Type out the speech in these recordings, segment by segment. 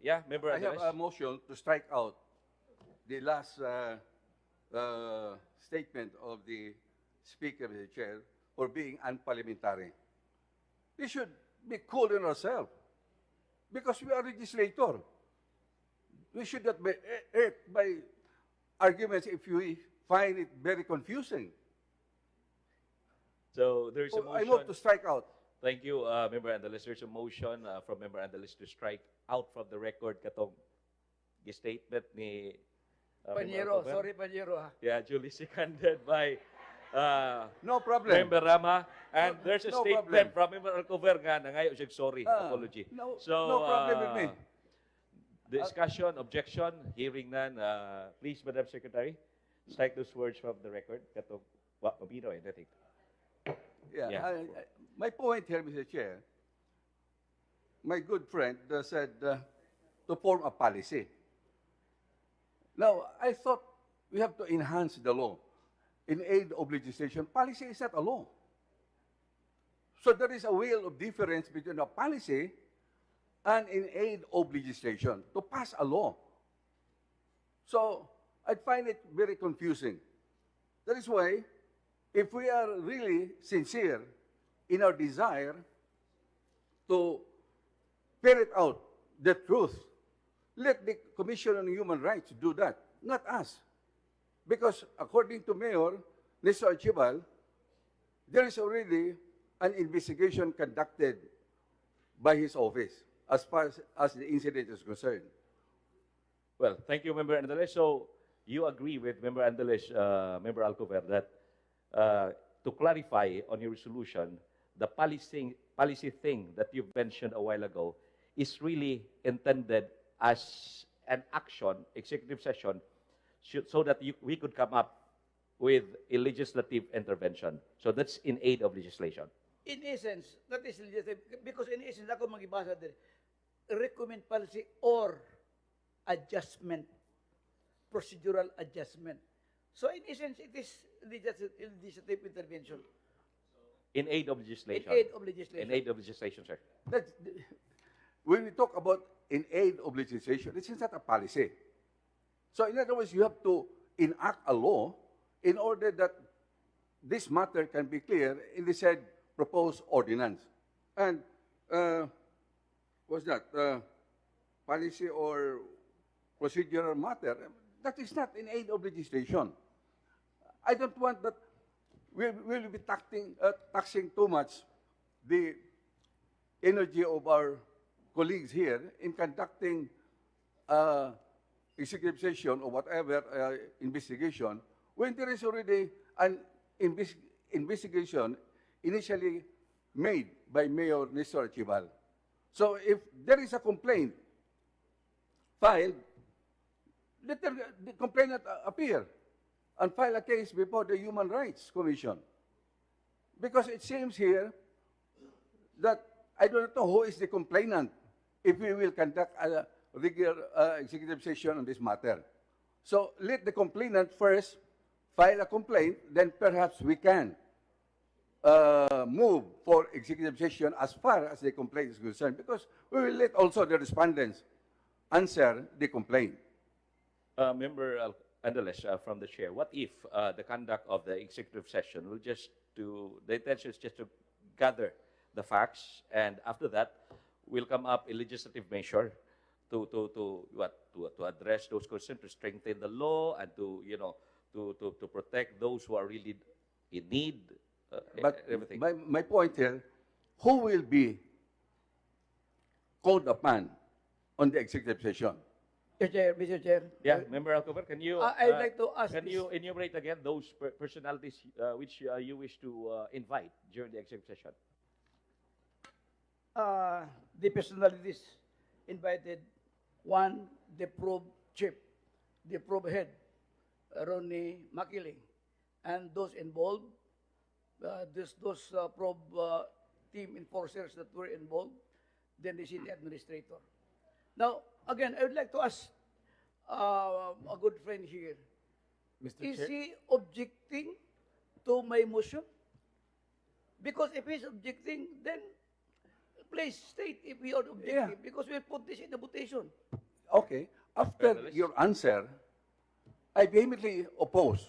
Yeah, Member I have Andales? A motion to strike out the last statement of the Speaker, the Chair, for being unparliamentary. We should be cool in ourselves because we are legislator. We should not be irked by arguments if we find it very confusing. So there's a Oh, I motion. move to strike out. Thank you, Member Andales. There's a motion from Member Andales to strike out from the record katong statement ni Member Panyero, Alcover. Sorry, Panyero ha. Yeah, duly seconded by No problem. Member Rama. And there's a No statement problem. From Member Alcover nga nangayo siya sorry, Ah, apology. no, So, no problem with me. Discussion, objection, hearing none. Please, Madam Secretary, strike those words from the record. Katong, wa, mabino anything. Yeah, Yeah. My point here, Mr. Chair, my good friend said to form a policy. Now, I thought we have to enhance the law. In aid of legislation, policy is not a law. So there is a wheel of difference between a policy and in aid of legislation, to pass a law. So I find it very confusing. That is why, if we are really sincere in our desire to ferret out the truth, let the Commission on Human Rights do that, not us. Because according to Mayor Nestor Archival, there is already an investigation conducted by his office as far as the incident is concerned. Well, thank you, Member Andales. So, you agree with Member Andales, Member Alcover, that to clarify on your resolution, the policy thing that you mentioned a while ago is really intended as an action, executive session, so that we could come up with a legislative intervention. So that's in aid of legislation. In essence, that is legislative, because in essence, ako magibasa din, recommend policy or adjustment, procedural adjustment. So in essence, it is legislative intervention. In aid of legislation. In aid of legislation. In aid of legislation, sir. When we talk about in aid of legislation, this is not a policy. So in other words, you have to enact a law in order that this matter can be clear in the said proposed ordinance. And what's that? Policy or procedural matter, that is not in aid of legislation. I don't want that we will be taxing too much the energy of our colleagues here in conducting executive session or whatever investigation when there is already an investigation initially made by Mayor Nestor Archival. So if there is a complaint filed, let the complainant appear and file a case before the Human Rights Commission. Because it seems here that I do not know who is the complainant if we will conduct a regular executive session on this matter. So let the complainant first file a complaint, then perhaps we can move for executive session as far as the complaint is concerned, because we will let also the respondents answer the complaint. Member Andales, from the chair, what if the conduct of the executive session will just to, the intention is just to gather the facts, and after that, we'll come up a legislative measure to what, to address those concerns, to strengthen the law, and to, you know, to protect those who are really in need, But everything. my point here, who will be called upon on the executive session? Mr. Chair, Mr. Chair. Yeah, Member Alcover, can you I'd like to ask can this- you enumerate again those personalities which you wish to invite during the executive session? The personalities invited, one, the probe chief, the probe head, Ronnie Makiling, and those involved, those probe team enforcers that were involved, then the city administrator. Now, again, I would like to ask a good friend here, Mr. is Chair, he objecting to my motion? Because if he's objecting, then please state if we are objecting, because we'll put this in the votation. Okay. After Panelists? Your answer, I vehemently oppose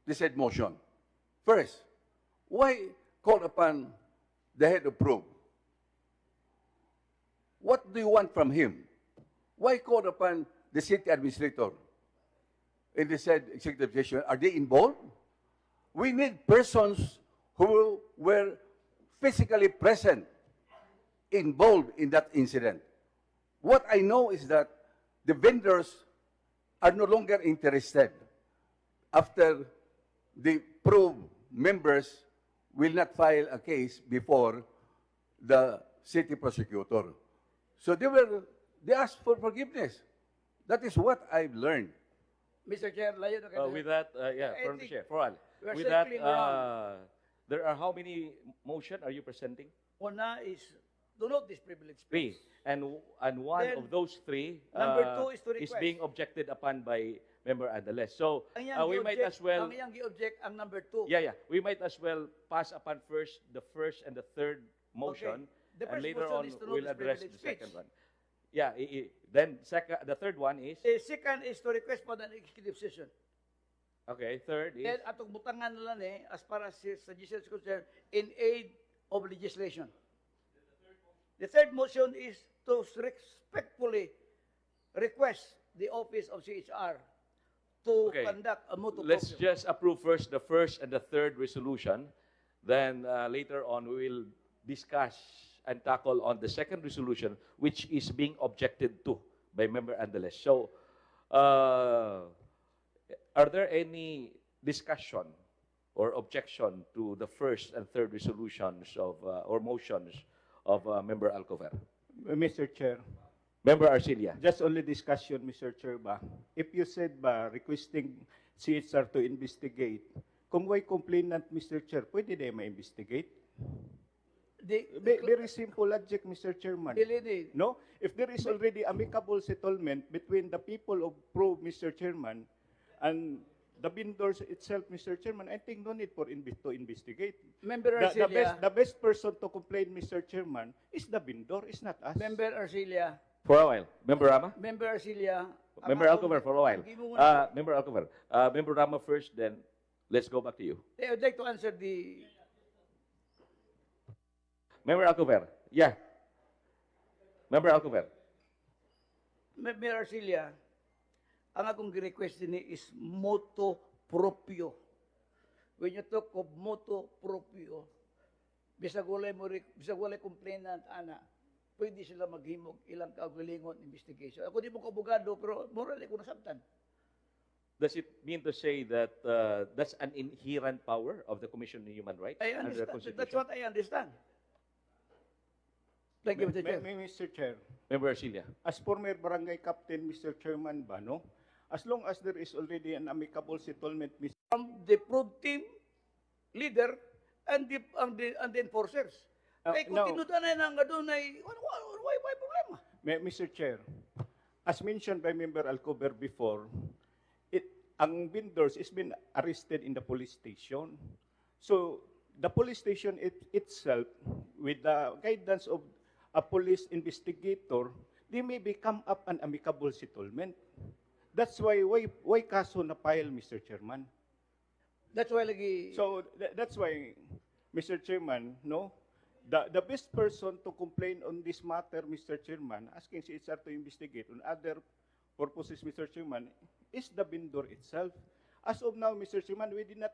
the said motion. First, why call upon the head of probe? What do you want from him? Why call upon the city administrator in the said executive session? Are they involved? We need persons who were physically present, involved in that incident. What I know is that the vendors are no longer interested after the probe members will not file a case before the city prosecutor. So they asked for forgiveness. That is what I've learned. Mr. Chair, layo na kayo. With that, yeah, I from the think chair, for all. We're With that, circling around. There are how many motion are you presenting? Una is do not disprivilege Three. Speech. And one Then, of those three number two is to is request. Being objected upon by Member Andales. So Ang iyang we might gi-object- as well, Ang iyang gi-object ang number two. Yeah. We might as well pass upon first the first and the third motion, The and first later motion on is to we'll notice address the privilege second speech. One. Yeah. Then second, the third one is The second is to request for an executive session. Okay. Third is Then atong butangan na lang eh, as far as his suggestion is concerned, in aid of legislation. The third motion is to respectfully request the office of CHR to conduct a motu Let's proprio. Just approve first the first and the third resolution. Then later on, we will discuss and tackle on the second resolution, which is being objected to by Member Andales. So, are there any discussion or objection to the first and third resolutions of or motions of Member Alcover? Mr. Chair, Member Arcilia. Just only discussion, Mr. Chair ba? If you said ba requesting CHR to investigate, kung way complainant, Mr. Chair, pwede na ma-investigate? Very simple logic, Mr. Chairman. Dili ni. No? If there is already amicable settlement between the people of Probe, Mr. Chairman, and the vendors itself, Mr. Chairman, I think no need for to investigate. Member The best, Arcilia, the best person to complain, Mr. Chairman, is the vendor, is not us. Member Arcilia, For a while. Member Rama? Member Arcilia. Ang Member Alcover, for a while. Ang gimo mo Member Alcover. Member Rama first, then let's go back to you. I would like to answer the Member Alcover. Yeah. Member Alcover. Member Arcilia, ang akong gi-request dinhi is motu proprio. When you talk of motu proprio, bisag walay mo bisag walay complainant ana, pwede sila maghimog ilang kaugalingon investigation. Ako di mo ko abogado pero moral ko nasabtan. Does it mean to say that that's an inherent power of the Commission on Human Rights I under the understand. Constitution? That's what I understand. Thank you, Mr. Chair. Mr. Chair, Member Arcilia. As former barangay captain, Mr. Chairman ba, no? As long as there is already an amicable settlement, Mr. From the probe team leader and the enforcers. Kay kung No. tinud-anay na nga dunay, why problema? Mr. Chair, as mentioned by Member Alcover before, ang vendors is been arrested in the police station. So the police station itself, with the guidance of a police investigator, they may become up an amicable settlement. That's why kaso na file, Mr. Chairman. That's why lagi So that's why, Mr. Chairman, no, the best person to complain on this matter, Mr. Chairman, asking CHR to investigate on other purposes, Mr. Chairman, is the vendor itself. As of now, Mr. Chairman, we did not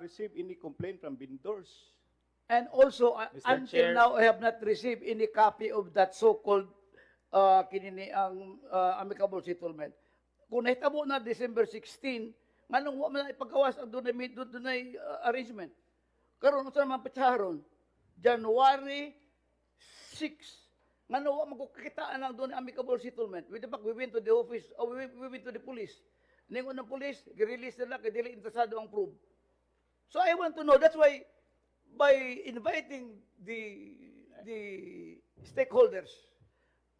receive any complaint from vendors. And also, Mr. until Chair. Now, I have not received any copy of that so-called kinini ang amicable settlement. Kung nahitabo na December 16, nganong wa man na ipagawas ang dunay arrangement? Karon unsa naman petsaharon? January 6. Ngano wa man ko kakitaan ang dunay amicable settlement? With the fact we went to the office, or we went to the police. Ningon ng police, gi-release nila kay dili interesado ang probe. So I want to know. That's why by inviting the stakeholders,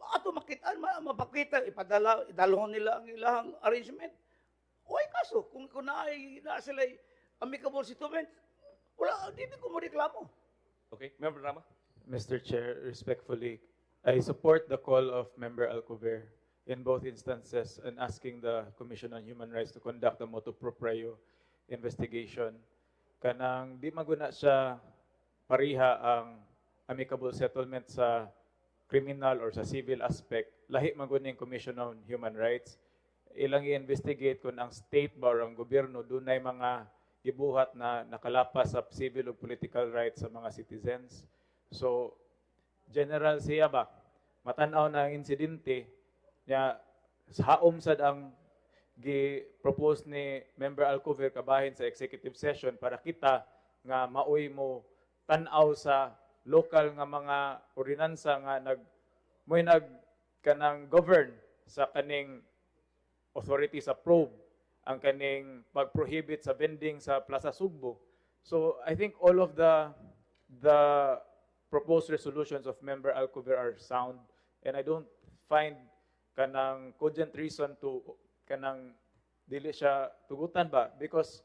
ato makita, mapakita, ipadala, idalhon nila ang ilang arrangement. Why kaso? Kung naay, naa sila amicable settlement, wala, di ko mo reklamo. Okay. Member Rama? Mr. Chair, respectfully, I support the call of Member Alcover. in both instances and asking the Commission on Human Rights to conduct a motu proprio investigation. Kanang di man gud na siya pareha ang amicable settlement sa criminal or sa civil aspect. Lahi man gud ning Commission on Human Rights. Ilang i-investigate kung ang state ba or ang gobyerno dunay mga gibuhat na nakalapas sa civil o political rights sa mga citizens. So, general siya ba? Matanaw na ang insidente niya sa haom sad ang gi-propose ni Member Alcover kabahin sa executive session para kita nga maoy mo tan-aw sa local nga mga ordinansa nga nag mo'y nag kanang govern sa kaning authority sa probe, ang kaning pag-prohibit sa vending sa Plaza Sugbo. So I think all of the proposed resolutions of Member Alcover are sound and I don't find kanang cogent reason to kanang dili siya tugutan ba, because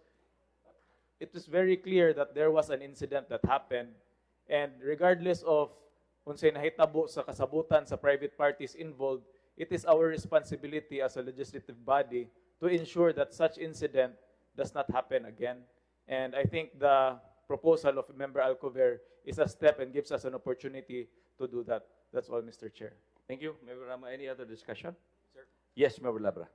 it was very clear that there was an incident that happened, and regardless of unsay nahitabo sa kasabutan sa private parties involved, it is our responsibility as a legislative body to ensure that such incident does not happen again. And I think the proposal of Member Alcover is a step and gives us an opportunity to do that. That's all, Mr. Chair. Thank you, Member Rama. Any other discussion? Sir? Yes, Member Labra.